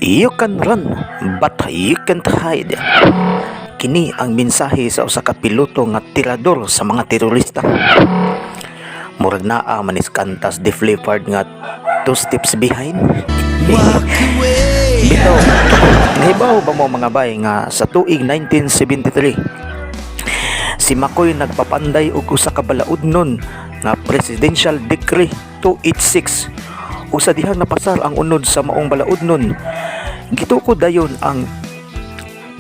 "You can run, but you can't hide." Kini ang mensahe sa usa ka piloto nga tirador sa mga terorista. Murag naa manis kantas Def Leppard nga "Two Steps Behind". Walk away. Bitaw, nahibaw ba mo, mga bay, nga sa tuig 1973 si Macoy nagpapanday og usa ka balaudnon nga Presidential Decree 286, ug sa dihang napasar ang unod sa maong balaudnon, gitukod dayon ang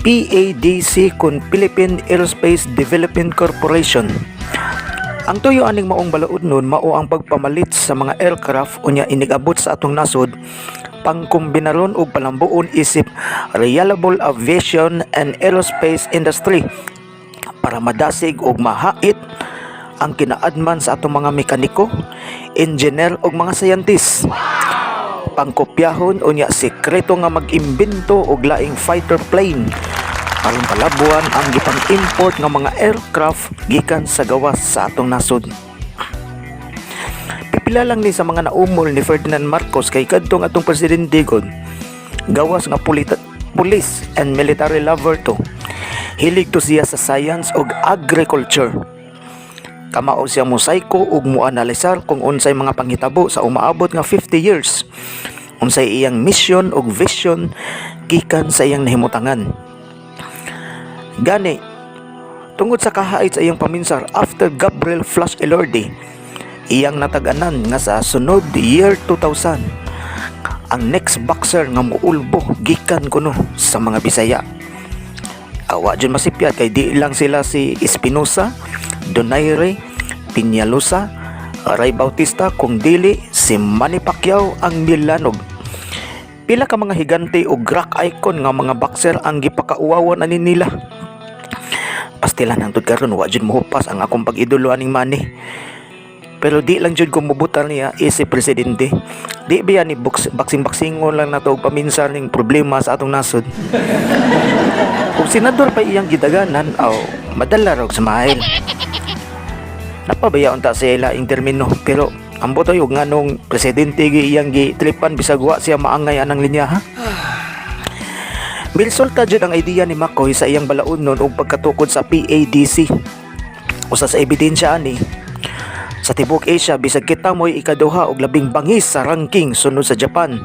PADC kon Philippine Aerospace Development Corporation? Ang tuyo aning maong balaudnon mao ang pagpamalit sa mga aircraft unya inigabot sa atong nasod, pangkombinaron og palambuon isip reliable aviation and aerospace industry para madasig og mahait ang kinaadman sa atong mga mekaniko, engineer ug mga scientist. Pangkopyahon unya sekreto nga mag-imbento og laing fighter plane aron palabuan ang gipang-import nga mga aircraft gikan sa gawas sa atong nasod. Pipila lang ni sa mga naumol ni Ferdinand Marcos kay kadtong atong presidente gud gawas nga police and military lover to. Hilig to siya sa science ug agriculture. Kamao siya mosayko ug moanalisar kung unsay mga panghitabo sa umaabot nga 50 years. Unsay iyang mission ug vision gikan sa iyang nahimutangan. Gani, tungod sa kahait sa iyang paminsar after Gabriel Flash Elorde, iyang natag-anan nga sa sunod year 2000, ang next boxer nga muulbo gikan kuno sa mga Bisaya. Awa jud masipyat kay di lang sila si Espinosa, Donaire, Peñalosa, Ray Bautista, kung dili si Manny Pacquiao ang milanog. Pila ka mga higante o rock icon nga mga boxer ang gipakauwawan ani nila. Pastilan, hangtod karon wa jud mohupas ang akong pag-idolo aning Manny. Pero di lang jud ko mubutar niya isip presidente. Di ba ni boxing-boxingon lang nato og paminsan ning problema sa atong nasod? Kung senador pa iyang gidaganan, aw madala ra og smile. Napabaya unta sa ilaing termino, pero ambot og nganong presidente gi iyang gitripan bisag wa siya maangay anang linya, ha. Miresulta jud ang idea ni Macoy sa iyang balaudnon og pagkatukod sa PADC. Usa sa ebidensya ani, sa tibuok Asia, bisag kita mo'y ikaduha og labing bangis sa ranking sunod sa Japan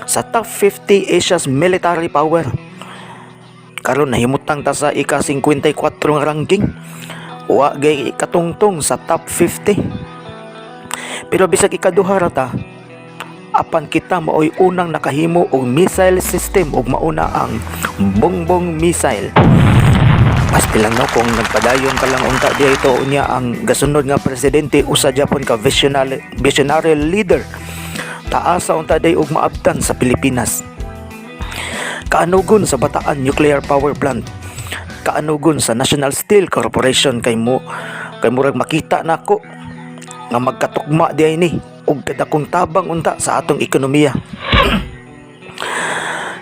sa top 50 Asia's military power. Karon nahimutang ta sa ika-54 nga ranking. Wa gay katungtong sa top 50. Pero bisag ikaduha ra ta, apan kita maoy unang nakahimo og missile system ug mauna ang Bongbong missile. Pasti lang, no, kung nagpadayon pa lang unta di ito unya ang gasunod nga presidente usa japon ka visionary leader, taasa unta day og maabtan sa Pilipinas. Kaanugon sa Bataan Nuclear Power Plant, kaanugon sa National Steel Corporation, kay murag makita nako nga magkatukma di ay ni og kadakong tabang unta sa atong ekonomiya.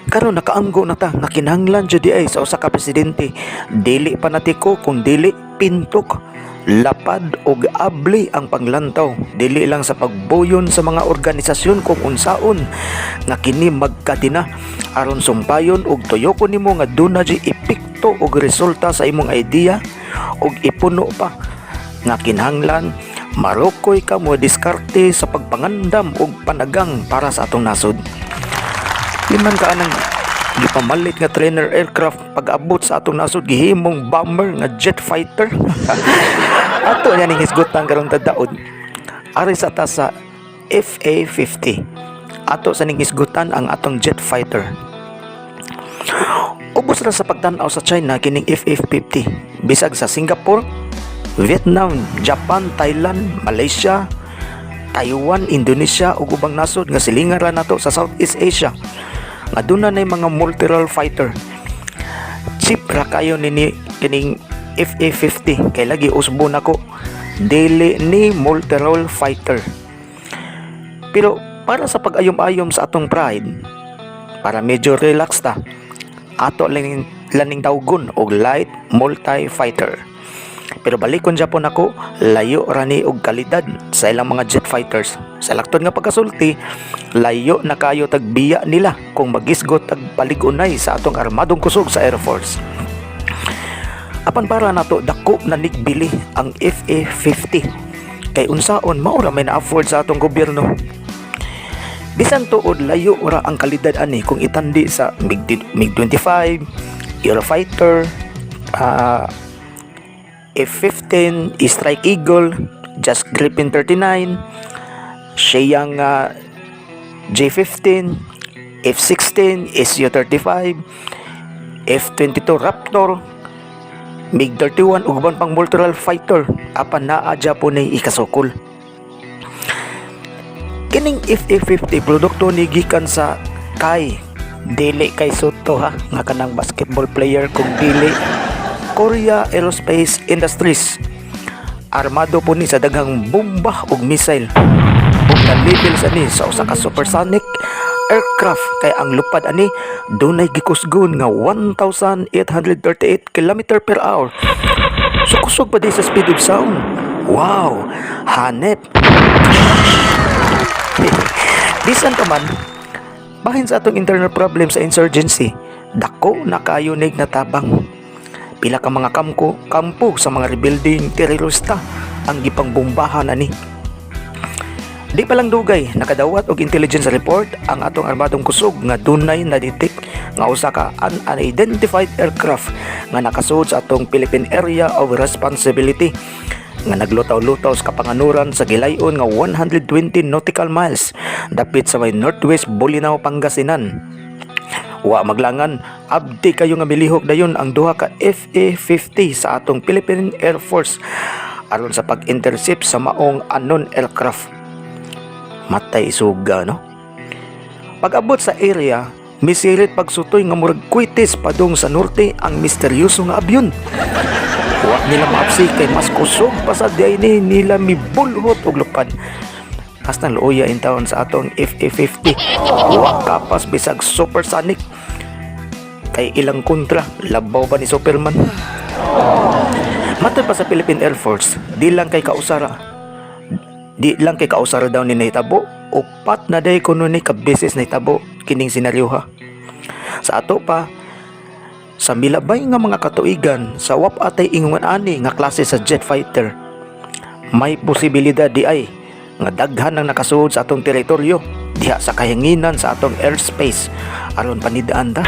Karon nakaanggo na ta nga kinahanglan jud di ay sa usa ka presidente, dili panatiko kung dili pintok, lapad ug abli ang panglantaw, dili lang sa pagbuyon sa mga organisasyon kung unsaon nga kini magkadena aron sumpayon ug tuyokon nimo nga duna jud epekto ug resulta sa imong idea, ug ipuno pa nga kinahanglan marukoy ka mo diskarte sa pagpangandam ug panagang para sa atong nasod. Liman ka anang gipamalit nga trainer aircraft, pag-abot sa atong nasod gihimong bomber nga jet fighter. Ato niya ning hisgutan karon tadaon. Ari sa ta sa FA-50. Ato sa ning hisgutan ang atong jet fighter. Ubos ra sa pagtan-aw sa China kining FA-50. Bisag sa Singapore, Vietnam, Japan, Thailand, Malaysia, Taiwan, Indonesia ug ubang nasod nga silingan ra nato sa Southeast Asia nga duna nay mga multi-role fighter. Cheap ra kayo nini kining FA-50 kay lagi usbo nako dili ni multi-role fighter. Pero para sa pag-ayom-ayom sa atong pride, para medyo relax ta, ato lang laning tawgon og light multi-fighter. Pero balikon japon ako, layo rani og kalidad sa ilang mga jet fighters. Sa laktod nga pagkasulti, layo na kayo tagbiya nila kung magisgot tag palig-unay sa atong armadong kusog sa Air Force. Apan para nato, dako na nigbili ang FA-50 kay unsaon, mao ra may na-afford sa atong gobyerno. Bisan tuod layo ra ang kalidad ani kung itandi sa MiG, MiG-25, Eurofighter, F-15, Strike Eagle, Just Gripen 39, Shenyang J-15, F-16, Su-35, F-22 Raptor, MiG-31 ug uban pang multirole fighter, apan naa japon ni ikasukol. Kining FA-50, produkto ni gikan sa KAI, dili kay Sotto ha, nga kanang basketball player, kung dili Korea Aerospace Industries. Armado po ni sa daghang bomba ug missile ug na-label sa ni sa usa ka supersonic aircraft kay ang lupad ani dunay gikusgon nga 1,838 km per hour. So kusog pa di sa speed of sound. Wow, hanep. Bisan pa man, bahin sa atong internal problem sa insurgency, dako na kayo nig natabang. Pila ka mga kampo sa mga rebuilding terorista ang gipangbombahan ani. Di pa lang dugay, nakadawat og intelligence report ang atong armadong kusog nga dunay na-detect nga usa ka unidentified aircraft nga nakasud sa atong Philippine Area of Responsibility nga naglutaw-lutaw sa kapanganuran sa gilayon nga 120 nautical miles dapit sa may Northwest Bolinao, Pangasinan. Wa maglangan, abdi kayo nga milihok dayon ang duha ka FA-50 sa atong Philippine Air Force aron sa pag-intercept sa maong unknown aircraft. Matay isuga, no? Pag-abot sa area, misirit pagsutoy nga murag kwitis padung sa norte ang misteryoso nga abyon. Wa nila maapsi kay mas kusog pa sa diay ni nila mibulhot og lupad. Hasta luoya in taon sa atong FA-50. Wa kapas bisag supersonic. Kay ilang kontra, labaw pa ni Superman. Matod pa sa Philippine Air Force, di lang kay kausara daw ni nahitabo, upat na day kuno ni ka beses nahitabo kining senaryo ha. Sa ato pa, sa milabay nga mga katuigan sa wap atay ingon ani nga klase sa jet fighter, may posibilidad di ay nga daghan ang nakasuod sa atong teritoryo diha sa kahanginan sa atong airspace aron panidaan ta.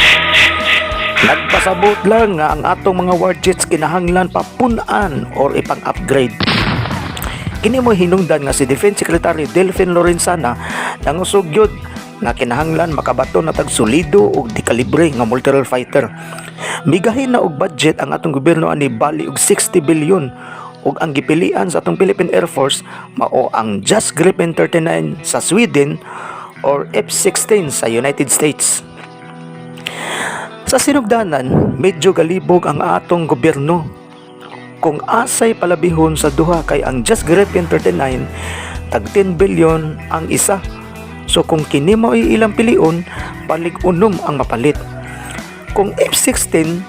Nagpasabot lang nga ang atong mga war jets kinahanglan papun-an or ipang-upgrade. Kini mo hinungdan nga si Defense Secretary Delfin Lorenzana nangusog gyud nga kinahanglan makabato na tag solido ug dekalibre nga multirole fighter. Migahin na og budget ang atong gobyerno ani bali og 60 billion ug ang gipilian sa atong Philippine Air Force mao ang Just Gripen 39 sa Sweden or F-16 sa United States. Sa sinugdanan, medyo galibog ang atong gobyerno kung asay palabihon sa duha kay ang Just Gripen 39 tag 10 billion ang isa. So kung kini mo ilang pilion, balig unom ang mapalit. Kung F-16,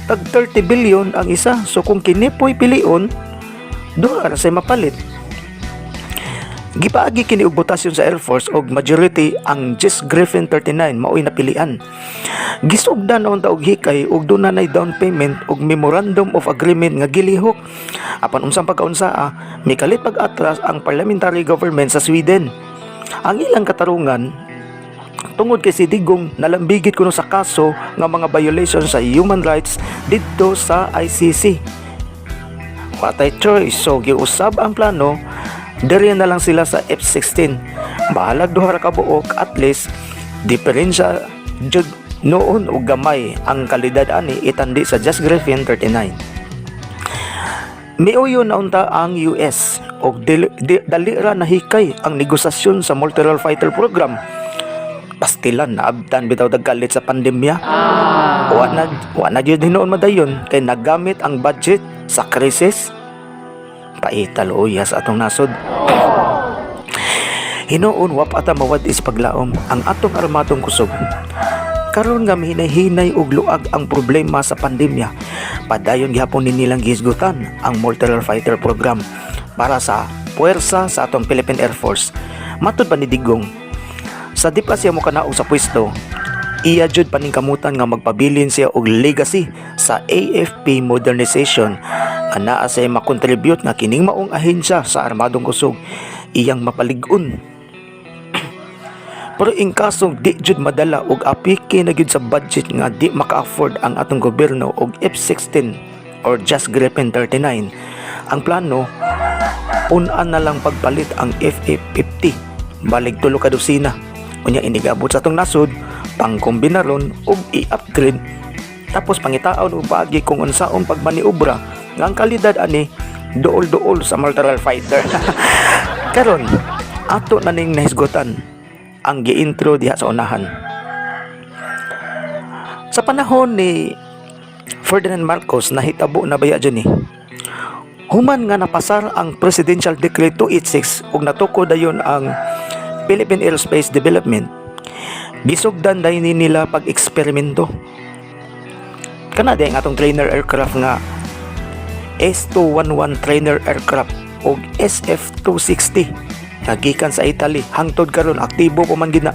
tag 30 billion ang isa. So kung kini po'y pilion, duha ra say mapalit. Gipaagi kini og botasyon sa Air Force og majority ang Just Gripen 39 mao'y napilian. Gisugdan na unta og hikay ug duna nay down payment ug memorandum of agreement nga gilihok. Apan unsang pagkaunsaa, mikalit pag-atras ang parliamentary government sa Sweden. Ang ilang katarungan, tungod kay si Digong nalambigit kuno sa kaso nga mga violation sa human rights didto sa ICC. Watay choice, so giusab ang plano, diri na lang sila sa F-16. Bahalag duha ra ka buok, at least diferensya jud noon og gamay ang kalidad ani itandi sa Just Gripen 39. Miuyo na unta ang US og dali ra nahikay ang negosasyon sa multirole fighter program. Pastilan na abtan bitaw dagkalit sa pandemya. Wa na gyud hinuon madayon kay nagamit ang budget sa krisis. Paita luoya sa atong nasod. Hinuon wa pa ata mawad is paglaom ang atong armadong kusog. Karon nga mihinay-hinay og luag ang problema sa pandemya, padayon gihapon ni nilang gihisgutan ang Multirole Fighter Program para sa puwersa sa atong Philippine Air Force. Matud pa ni Digong, sa di pa siya mokanaog sa pwesto, iya jud paningkamutan nga magpabilin siya og legacy sa AFP modernization nga naa siya makontribute nga kining maong ahensya sa armadong kusog iyang mapalig-on. Pero in kaso di jud madala og apiki na gyud sa budget nga di maka-afford ang atong gobyerno og F-16 or just Gripen 39, ang plano pun-an na lang pagpalit ang FA-50 balig tulo ka dosina. Unya inigabot sa atong nasod, pangkombinaron og i-upgrade, tapos pangitaon og paagi kung unsaon pagmaniobra nga ang kalidad ani duol-duol sa multirole fighter. Karon ato na ning nahisgutan ang gi-intro diha sa unahan. Sa panahon ni Ferdinand Marcos, nahitabo na baya dyan eh. Human nga napasar ang Presidential Decree 286 ug natukod dayon ang Philippine Aerospace Development, gisugdan dayon ni nila pag-eksperimento. Kana di ang atong trainer aircraft nga S211 trainer aircraft ug SF-260 nga gikan sa Italy, hangtod karon aktibo pa man gid na.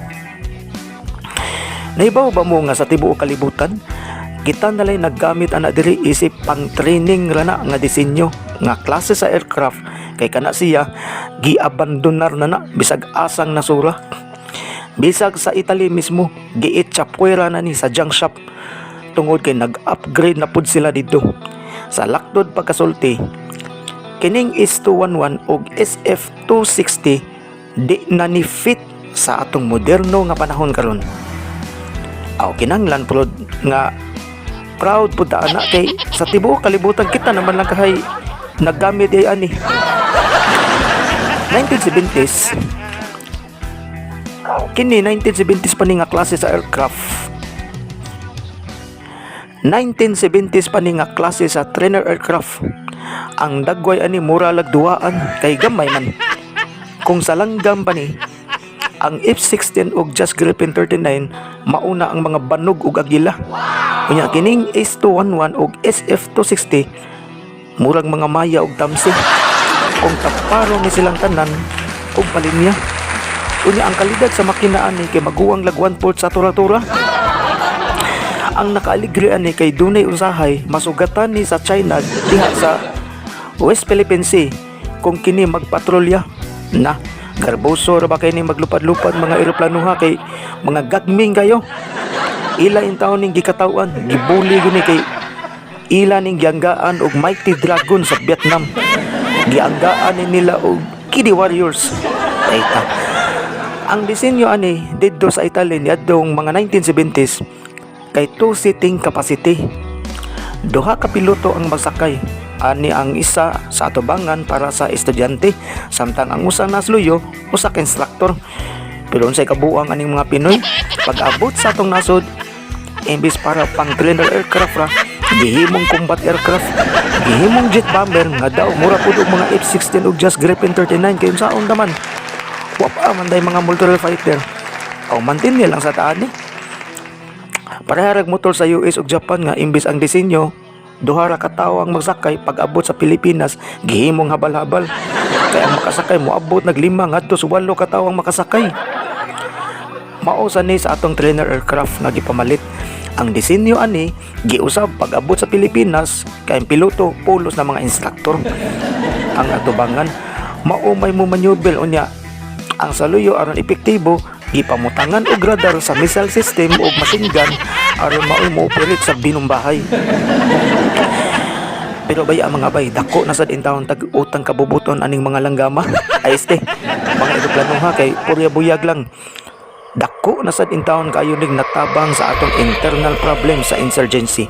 Nahibaw ba mo nga sa tibuok kalibutan, kita nalay naggamit ana diri isip pang training ra na nga disenyo nga klase sa aircraft, kay kana siya giabandonar na na bisag asang nasura? Bisag sa Italy mismo, giitsapuera na ni sa junk shop tungod kay nag-upgrade na pud sila didto. Sa laktod pagkasulti, kining S211 ug SF-260 di na ni fit sa atong moderno nga panahon karon. Aw, kinanglan prod nga proud pud ta ana kay sa tibuok kalibutan kita naman lang kahay naggamit ay ani. 1970s kini, 1970s pa ni nga klase sa aircraft, 1970s pa ni nga klase sa trainer aircraft. Ang dagway ani mura lag duwaan kay gamay man. Kung sa langgam pa ni ang F-16 ug Just Gripen 39, mauna ang mga banog ug agila. Unya kining S211 ug SF-260, murag mga maya ug tamsi. Kung taparo ni silang tanan ug palinya. Unya ang kalidad sa makina ani kay maguwang lag 1/4 sa tura-tura. Ang nakaaligre ani kay dunay usahay masugatan ni sa China diha sa West Philippine Sea kung kini magpatrolya na. Garboso ra ba kay ni maglupad-lupad mga eroplano ha, kay mga gagming kayo. Ila in taon ning gikatawan, gibuli guni kay ila ning gianggaan og Mighty Dragon sa Vietnam. Gianggaan ni nila og Kiddie Warriors. Ay ta. Ang disenyo ani didto sa Italy niadtong mga 1970s kay two seating capacity. Duha ka piloto ang magsakay. Ani ang isa sa atubangan para sa estudyante, samtang ang usa nasluyo, usa ka instructor. Pero unsay kabuang aning mga Pinoy, pag abot sa atong nasod, imbis para pang trainer aircraft ra, gihimong combat aircraft, gihimong jet bomber nga daw mura pud og mga F-16 ug Just Gripen 39, kay unsaon naman? Wa pa man day mga multirole fighter. Aw, mantinil lang sa taan ni. Pareha rag motor sa US ug Japan nga imbis ang disenyo duha ra ka tawo ang magsakay, pag abot sa Pilipinas gihimong habal-habal. Kay ang makasakay moabot nag 5 ngadto sa 8 ka tawo ang makasakay. Mao sa ni sa atong trainer aircraft nga gipamalit. Ang disenyo ani giusab pag abot sa Pilipinas kay ang piloto pulos na mga instruktor. Ang atubangan mao may mo maneuver, unya ang saluyo, aron epektibo, gipamutangan og radar sa missile system ug machine gun aron maoy mo-operate sa binumbahay. Pero bay ang mga bay, dako na sad intawon tag utang kabubuton aning mga langgama. Ay este, mga eroplano ha, kay purya buyag lang. Dako na sad intawon kayo ning natabang sa atong internal problem sa insurgency.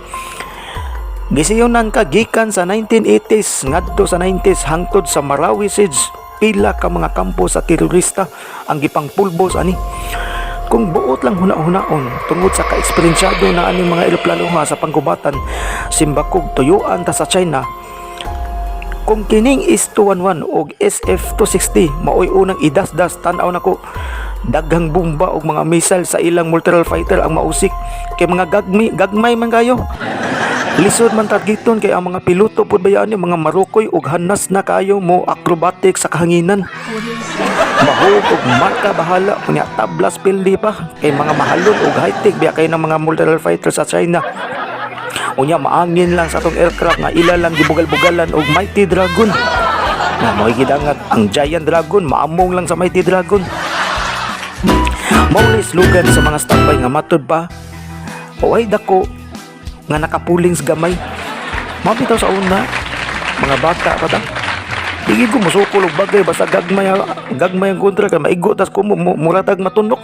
Gisiyunan ka gikan sa 1980s ngadto sa 90s hangtod sa Marawi Siege, pila ka mga kampo sa terorista ang gipangpulbos ani. Kung buot lang huna-hunaon, tungod sa kaeksperyensyado na aning mga eroplano ha sa panggubatan, simbakog tuyuan ta sa China. Kung kining S211 og SF-260 maoy unang idasdas, tan-aw nako, Daghang bomba og mga missile sa ilang multirole fighter ang mausik kay mga gagmi, gagmay man kayo. Lisod man targeton kay ang mga piloto pud bayaan ni mga marukoy og hanas na kayo mo acrobatic sa kahanginan. Mahog og marka bahala, unya tablas pildi pa kay mga mahalon og high-tech biya kay ng mga multirole fighter sa China. Unya maangin lang sa atong aircraft nga ila lang gibugal-bugalan og Mighty Dragon. Na mo'y gidangat ang Giant Dragon, maamong lang sa Mighty Dragon. Mao ni slogan sa mga standby nga matud pa o ay dako nga nakapuling sa gamay. Mao bitaw sa una, mga bata pa ta. Di ko musukol og bagay basta gagmay gagmay ang kontra kay maigo tas ko mura tag matunok.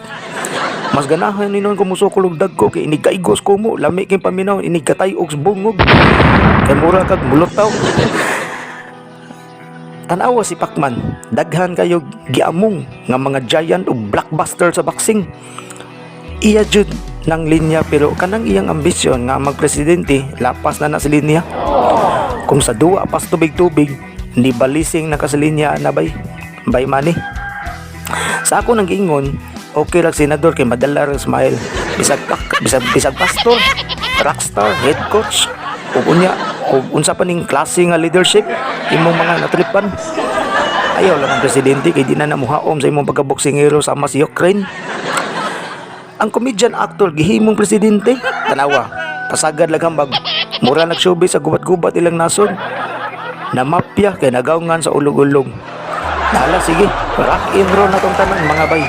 Mas ganahan ni noon ko musukol og dagko kay inig kaigos ko mo, lami kay paminaw inig katay-og sa bungog. Kay mura kag mulutaw. Tanawa si Pacman, daghan kayo giamong nga mga giant o blockbuster sa boxing. Iya jud ng linya, pero kanang iyang ambisyon nga magpresidente, lapas na na sa linya. Kung sa duwa pas tubig-tubig, hindi balising na ka sa linya na bay. Bay money. Sa ako nang giingon, okay lang senador kay madala ra smile. Bisag pastor, rockstar, head coach, ug unya ug unsa pa ning klase nga leadership imong mga natripan. Ayaw lang ang presidente kay di na namuhaom sa imong pagkaboksingero sama si Ukraine. Ang comedian actor gihimong presidente, tanawa. Pasagad lang hambag. Mura nagsubi sa gubat-gubat ilang nasod. Namapya kay nagawngan sa ulog-ulog. Nala sige, rock and roll na tong tanan, mga bay.